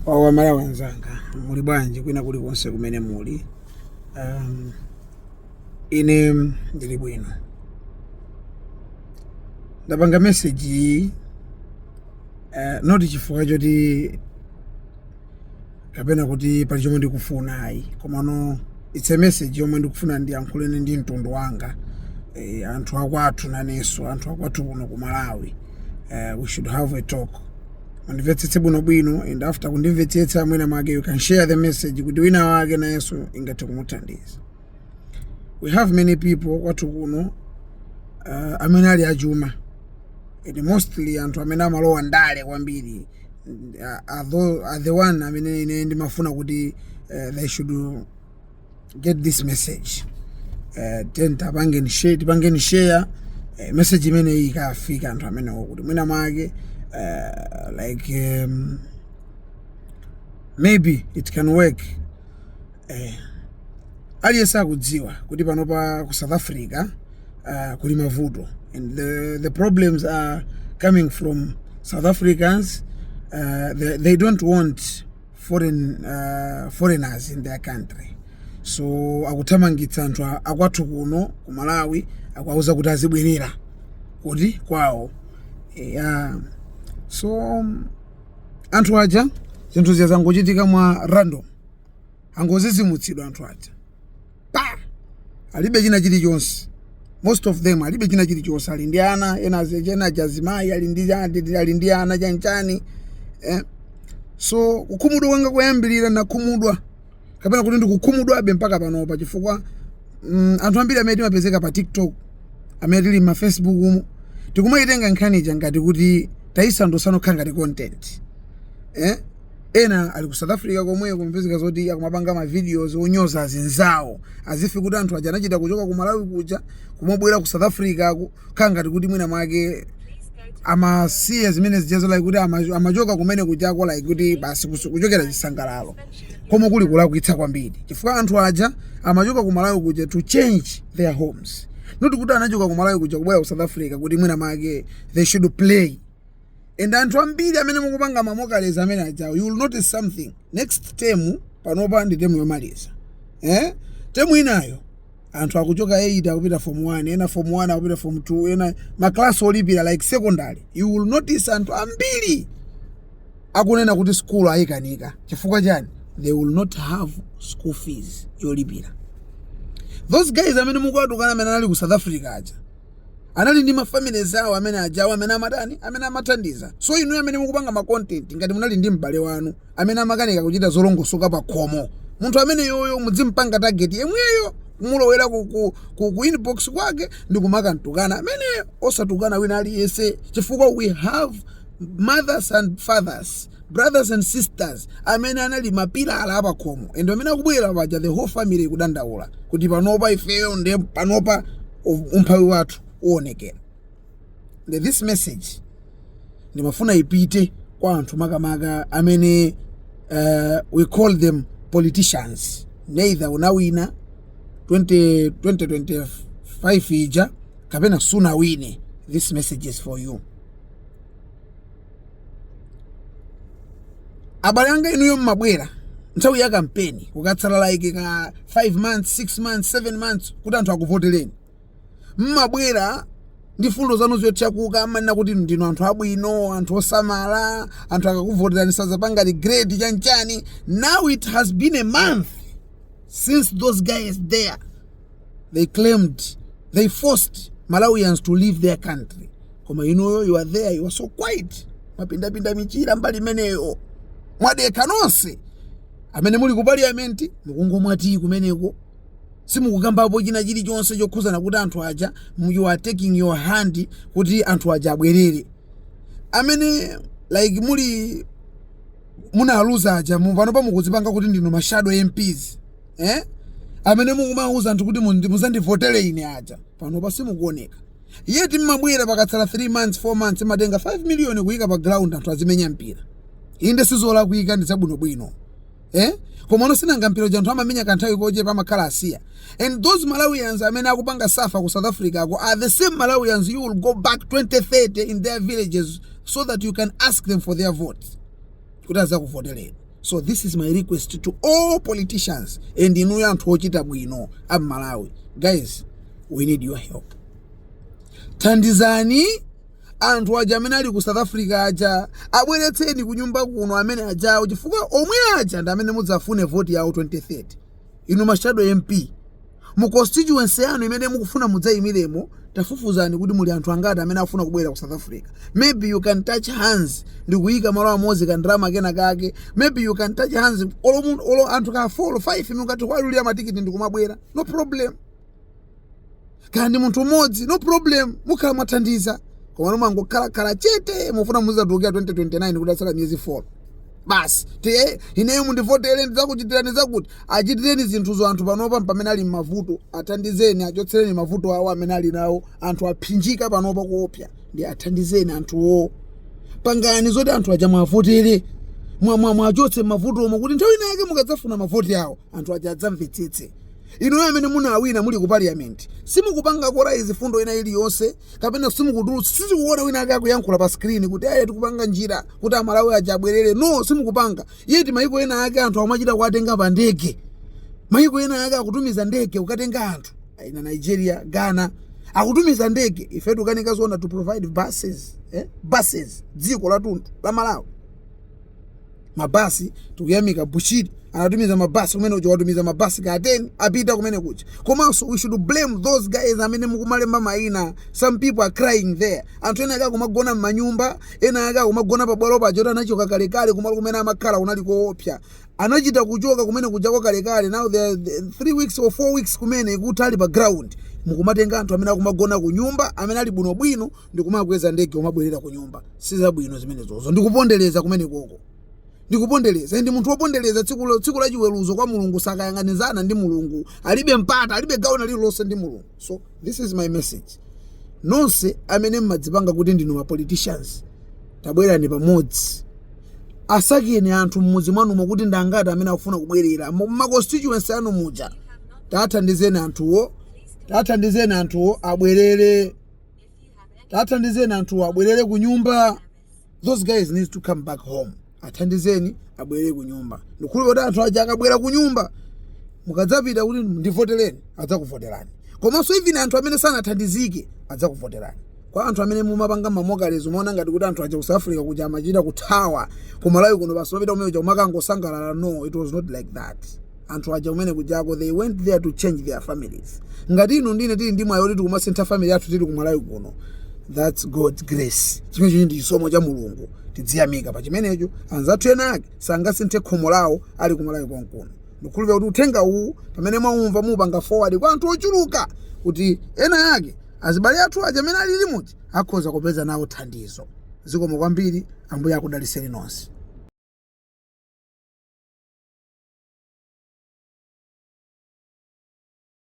Wawa Malawi anzanga, muli bwanji kwina kulikonse kumene muli? Ine ndili bwino. Ndapanga message iyi not chifukwa choti kapena kuti pali chomwe ndikufuna ayi, komano it's a message yomwe ndikufuna ndiyankhulene ndi mtundu wanga, anthu akwathu, nanenso anthu akwathu kuno ku Malawi. We should have a talk. Mundimvetsetse bwinobwino, and after kundimvetsetsa, mwina mwake you can share the message kuti wina wake nayenso ingathe kumuthandiza. We have many people kwathu kuno amene ali achuma, and mostly anthu amene amalowa ndale kwambiri are the one amene ine ndimafuna kuti they should get this message. Then tapangeni share, tipangeni share message imene ikafika anthu amenewo, kuti mwina mwake like maybe it can work. Aliyense akudziwa kuti panopa ku South Africa kuli mavuto, and the problems are coming from South Africans. They don't want foreigners in their country, so akuthamangitsa anthu akwathu kuno ku Malawi, akuwauza kuti azibwerera kuti kwawo. Yeah. So anthu aja, zinthu zija zangochitika mwa random, angozizimutsidwa anthu aja pa alibe china chilichonse. Most of them alibe china chilichonse, ali ndi ana ena, ena azimayi ali ndi ana chanchani, eh. So kukhumudwa kwanga koyambirira, nakhumudwa kapena kuti ndikukhumudwabe mpaka panopa, chifukwa anthu ambiri amene timapezeka pa TikTok, amene tili ma Facebook umu, tikumayitenga nkhani ija ngati kuti tayisandutsa kukhala ngati content, eh? Ena ali ku South Africa komweko, kumapezeka zoti akumapanga ma videos onyoza azinzawo, as if kuti anthu aja anachita kuchoka ku Malawi kuja kumabwera ku South Africa, kukhala ngati kuti mwina mwake amasiya zimene zijazo, like kuti amachoka kumene kujako like kuti basi kuchokera chisangalalo, koma kuli kulakwitsa kwambiri, chifukwa anthu aja amachoka ku Malawi kuja to change their homes, not kuti anachoka ku Malawi kuja kubwera ku South Africa kuti mwina mwake they should play. And anthu ambiri amene mukupanga ma mockeries amene ajawo, you will notice something next term. Panopa ndi term yomaliza, eh? Term inayo anthu akuchoka 8 akupita form 1, ena form 1 akupita form 2, ena maklasi olipira like secondary. You will notice anthu ambiri akunena kuti school ayikanika. Chifukwa chani? They will not have school fees yolipira. Those guys amene mukuwatukana, amene anali ku South Africa aja, anali ndi ma families awo amene ajawo, amene amatani, amene amathandiza. So inu amene mukupanga ma content, ngati munali ndi m'bale wanu amene amakanika kuchita zolongosoka pa khomo, munthu amene yoyo mudzimpanga target yemweyo, kumulowera ku inbox kwake ndi kumakantukana ameneyo, osatukana wina aliyense, chifukwa we have mothers and fathers, brothers and sisters amene anali mapilala apakhomo, and amene akubwera paja, the whole family ikudandaula kuti panopa ifeyo ndiye panopa umphawi wathu uonekera. This message ndimafuna ipite kwa anthu makamaka amene we call them politicians, neither unawina 20, 2025 ija kapena sunawine. This message is for you. Abale anga, inuyo mmabwera nthawi ya kampeni, kukatsala like ka 5 months, 6 months, 7 months kuti anthu akuvotereni, mmabwera ndi fundo zanu zotchakuka, amanena kuti ndinu anthu abwino, anthu osamala, anthu akakuvoterani sazapanga regret, chanchani. Now it has been a month since those guys there, they claimed, they forced Malawians to leave their country, koma inuyo you are there, you are so quiet, mapindapinda michira mbali imeneyo, mwadekha nonse amene muli ku parliament, mukungomwa tii kumeneko, simukukambapo china chilichonse chokhuzana kuti anthu aja, you are taking your hand kuti anthu aja abwerere. Amene like muli munaluza aja, panopa mukuzipanga kuti ndinu ma shadow MPs, eh? Amene mukumauza anthu kuti muzandivotere ine aja, panopa simukuoneka. Yet mmabwera pakatsala 3 months, 4 months, matenga 5 million kuyika pa ground, anthu azimenya mpira. Inde, sizolakwika, ndi zabwinobwino, eh? Koma sinanga mpira uja anthu amamenya kanthawi kochepa, amakhala asiya. And those Malawians amene akupanga suffer ku South Africa ako are the same Malawians you will go back 2030 in their villages so that you can ask them for their votes, kuti azakuvotereni. So this is my request to all politicians and inuyo anthu ochita bwino a Malawi. Guys, we need your help. Thandizani anthu aja amene ali ku South Africa aja, abweretseni ku nyumba kuno amene ajawo, chifukwa omwe aja ndi amene mudzafune voti yawo 2030. Inu ma shadow MP, mu constituency yanu imene mukufuna mudzayimiremo, tafufuzani kuti muli anthu angati amene afuna kubwera ku South Africa. Maybe you can touch hands ndikuyika malo amodzi kandalama kena kake. Maybe you can touch hands olo olo anthu ka 4 or 5, mungati kwalulira matikiti ndikumabwera, no problem. Kandi munthu umodzi, no problem, mukhala mwathandiza. Koma nomangokhalakhala chete, mufuna muzatulukira 2029 kuti asala miyezi 4 basi, tiye ineyo mundivotere, ndidzakuchitirani zakuti. Achitireni zinthuzo anthu panopa pamene ali m'mavuto. Athandizeni, achotsereni mavuto awo amene ali nawo. Anthu aphinjika panopa kuopsa, ndi athandizeni anthuwo. Pangani zoti anthu aja mwavotere, mwachotse mavuto omwe, kuti nthawi ina yake mukadzafuna mavoti awo, anthu aja adzamvetsetse. Inuyo amene munawina, muli ku parliament, simukupanga raise fundo ina iliyonse kapena simukutulutsa, sizikuona wina ake akuyankhula pa screen kuti aye, tikupanga njira kuti Amalawi aja abwerere. No, simukupanga. Yeti maiko ena ake anthu amachita kuwatenga pa ndege. Maiko ena ake akutumiza ndege kukatenga anthu ina, Nigeria, Ghana, akutumiza ndege. Ife tikukanika zona to provide buses, eh? Buses, dziko lathunthu la Malawi, mabasi. Tikuyamika Bushiri, anatumiza mabasi kumene kuja, watumiza mabasi ka 10 apita kumene kuja. Komanso we should blame those guys amene mukumalemba mayina. Some people are crying there. Anthu ena ake akumagona m'manyumba, ena ake akumagona pabwalo paja, oti anachoka kalekale kumalo kumene amakhala kunali koopsa. Anachita kuchoka kumene kuja kwa kalekale. Now they are 3 weeks or 4 weeks kumene ikuti ali pa ground. Mukumatenga anthu amene akumagona ku nyumba, amene ali bwinobwino, ndikumakweza ndege kumabwerera ku nyumba. Sizabwino zimenezozo, ndikupondereza kumene koko, ndikupondereza. Ndi munthu wopondereza, tsiku la chiweruzo kwa Mulungu sakayang'anizana ndi Mulungu, alibe mpata, alibe gawo lililonse ndi Mulungu. So this is my message. Nonse amene mmadzipanga kuti ndinu ma politicians, tabwerani pamodzi, asakeni anthu mmudzi mwanumo kuti ndangati amene akufuna kubwerera mma constituency anu muja. Tathandizeni anthuwo, tathandizeni anthuwo abwerere, tathandizeni anthuwo abwerere ku nyumba. Those guys need to come back home. Athandizeni abwerere ku nyumba. Ndikhulupirira kuti anthu aja akabwera ku nyumba, mukadzapita kuti ndivotereni, adzakuvoterani. Komanso even anthu amene sanathandizike adzakuvoterani. Kwa anthu amene mumapanga mamokalezo, maona ngati kuti anthu aja ku South Africa kuja amachita kuthawa ku Malawi kuno, basi mapita kumene kuja kumakangosangalala. No, it was not like that. Anthu aja kumene kujako, they went there to change their families. Ngati inu ndine tili ndi mwayi oti tikumasintha family yathu tili ku Malawi kuno, that's God's grace. Chimenecho ndi chisomo cha Mulungu, tidziyamika pa chimenecho. Anzathu ena ake sangasinthe khomo lawo ali ku Malawi konkuno. Ndikhulupirira kuti uthenga uwu pamene mwaumva, mupanga forward kwa anthu ochuluka kuti ena ake azibale athu aja amene alili muti akhoza kupeza nawo thandizo. Zikomo kwambiri, Ambuye akudaliseni nonse.